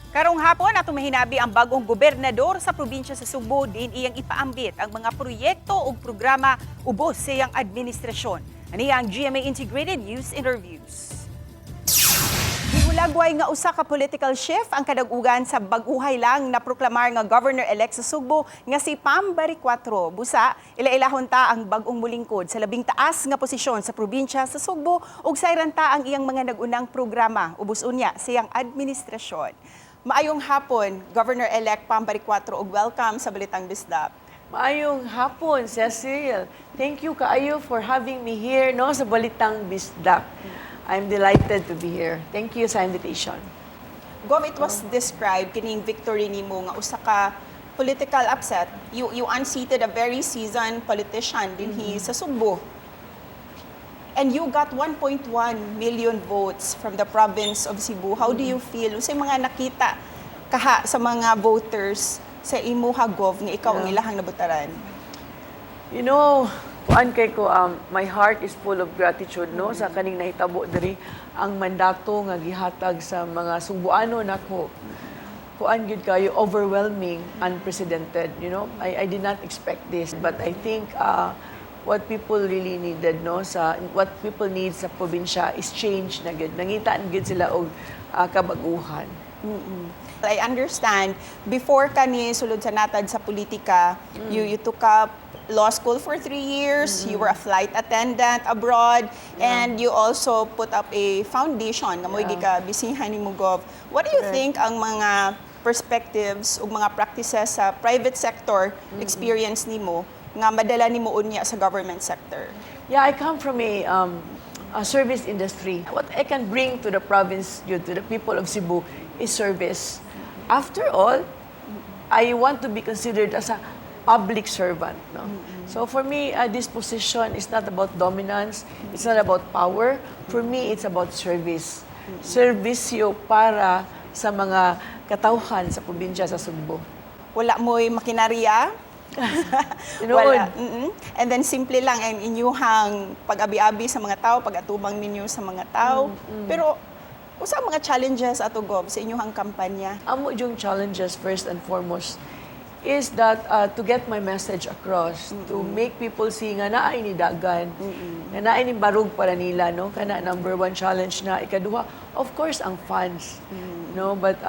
Karong hapon, atong mahinabi ang bagong gobernador sa probinsya sa Sugbo din iyang ipaambit ang mga proyekto ug programa ubos sa iyang administrasyon. Ani ang GMA Integrated News Interviews. Gihulagway nga usa ka political shift ang kadagugan sa bag-uhay lang na proklamar nga governor-elect sa Sugbo nga si Pam Baricuatro. Busa, ila-ilahon ta ang bag-ong mulingkod sa labing taas nga posisyon sa probinsya sa Sugbo ug sayran ta ang iyang mga nag-unang programa ubos unya sa iyang administrasyon. Maayong hapon, Governor-elect Pam Baricuatro, ug welcome sa Balitang Bisdak. Maayong hapon, Cecil. Thank you kaayo for having me here, no, sa Balitang Bisdak. I'm delighted to be here. Thank you sa invitation. Gov, it was described kining victory nimo nga usa ka political upset. You unseated a very seasoned politician dinhi sa Sugbo. And you got 1.1 million votes from the province of Cebu. How do you feel? Unsay mga nakita kaha sa mga voters sa imuha, Gov, nga ikaw ang ilahang nabutaran? Kuan kay ko, my heart is full of gratitude, no, sa kaning nahitabo diri, ang mandato nga gihatag sa mga Sugbuano nako. Kuan gyud kayo, overwhelming, unprecedented. I did not expect this, but I think what people really needed, no, sa what people need sa probinsya is change na gyud. Nangita gyud sila og kabaguhan. I understand before ka ni sulod sa natad sa politika, you took up law school for 3 years, you were a flight attendant abroad, and you also put up a foundation nga mo'y gikabisihan nimo, Gov. What do you Correct. Think ang mga perspectives ug mga practices sa private sector experience nimo nga madala nimo unya sa government sector? Yeah, I come from a service industry. What I can bring to the province, yun, to the people of Cebu, is service. After all, I want to be considered as a public servant. No? So for me, this position is not about dominance, it's not about power. For me, it's about service. Servisyo para sa mga katawhan sa probinsya sa Sugbo. Wala mo'y makinarya? Tinuod. Wala. And then simple lang ang inyuhang pag-abi-abi sa mga tao, pag-atubang ninyo sa mga tao. Pero usa ang mga challenges ato, Gov, sa inyuhang kampanya? Amo yung challenges, first and foremost, is that to get my message across, to make people see nga naay ni dagan, nga naay ni barug para nila, no? Kana number one challenge na. Ikaduha, of course, ang funds, no? But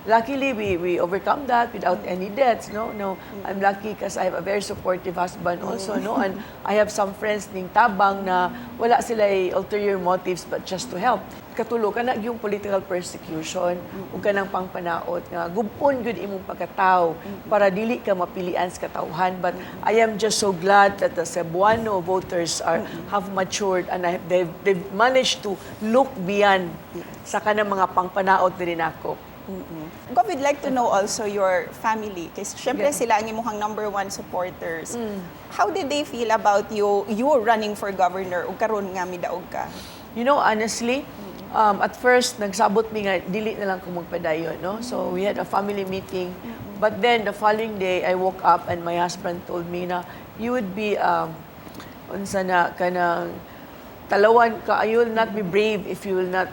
luckily, we overcome that without any debts, no? No, I'm lucky because I have a very supportive husband also, no? And I have some friends ning tabang na wala sila ulterior motives but just to help. Katulo, kana yung political persecution ug kanang pangpanaot nga gub-on gyud imong pagkatao para dili ka mapilian sa katawhan. But I am just so glad that the Cebuano voters are have matured and they've managed to look beyond sa kanang mga pangpanaot diri nako. Gov, we'd like to know also your family. Kasi syempre sila ang imuhang number one supporters. How did they feel about you running for governor ug karon nga midaog ka? Honestly, at first, nagsabot mi nga, dili na lang ko magpadayon, no? So, we had a family meeting. But then, the following day, I woke up and my husband told me na, you would be, unsa na, kanang, talawan ka, you will not be brave if you will not,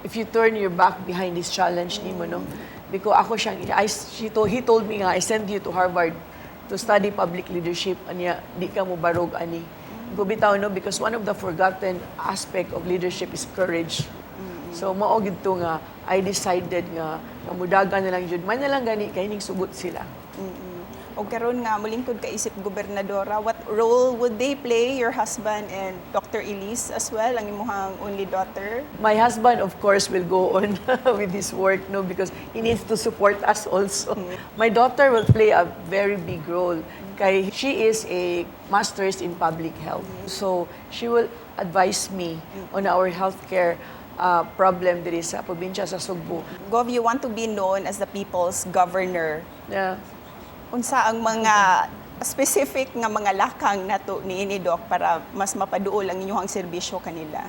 if you turn your back behind this challenge nimo, no? Because ako siyang, I, she told, he told me nga, "I send you to Harvard to study public leadership, anya, di ka mo barog ani." Go bitaw, no, because one of the forgotten aspect of leadership is courage. So mao gid to nga I decided nga mudagan na lang jud. Man na lang gani kay ning sugot sila. O karon nga mulingkod ka isip gobernadora, what role would they play, your husband and Dr. Elise as well, ang imuhang only daughter? My husband, of course, will go on with his work, no, because he needs to support us also. My daughter will play a very big role. Kay she is a master's in public health. So she will advise me on our healthcare problem diri sa probinsya sa Sugbo. Gov, you want to be known as the people's governor. Yeah. Unsa ang mga specific nga mga lakang nato ni Doc para mas mapaduol ang inyong serbisyo kanila?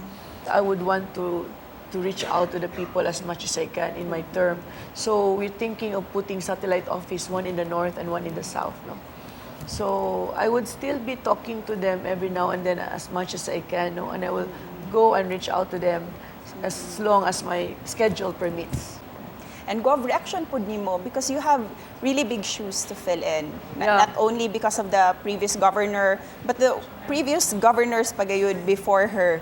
I would want to reach out to the people as much as I can in my term. So we're thinking of putting satellite office, one in the north and one in the south. No? So I would still be talking to them every now and then as much as I can, no? And I will go and reach out to them as long as my schedule permits. And And Gov, reaction pud nimo because you have really big shoes to fill in. Not only because of the previous governor, but the previous governors pagayud before her.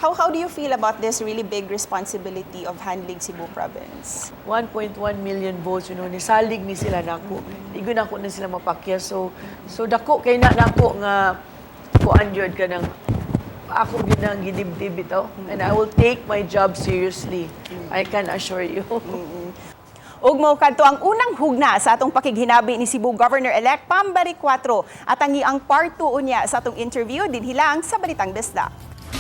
How do you feel about this really big responsibility of handling Cebu Province? 1.1 million votes, nisalig ni sila nako. Igo nako na sila mapakya. So dako kay na nako nga kuan jud, kanang ako gyud nang gidibdib bitaw. And I will take my job seriously. I can assure you. Ug mao kadto ang unang hugna sa atong pakighinabi ni Cebu Governor-elect Pam Baricuatro at ang part 2 unya sa atong interview dinhi lang sa Balitang Bisdak.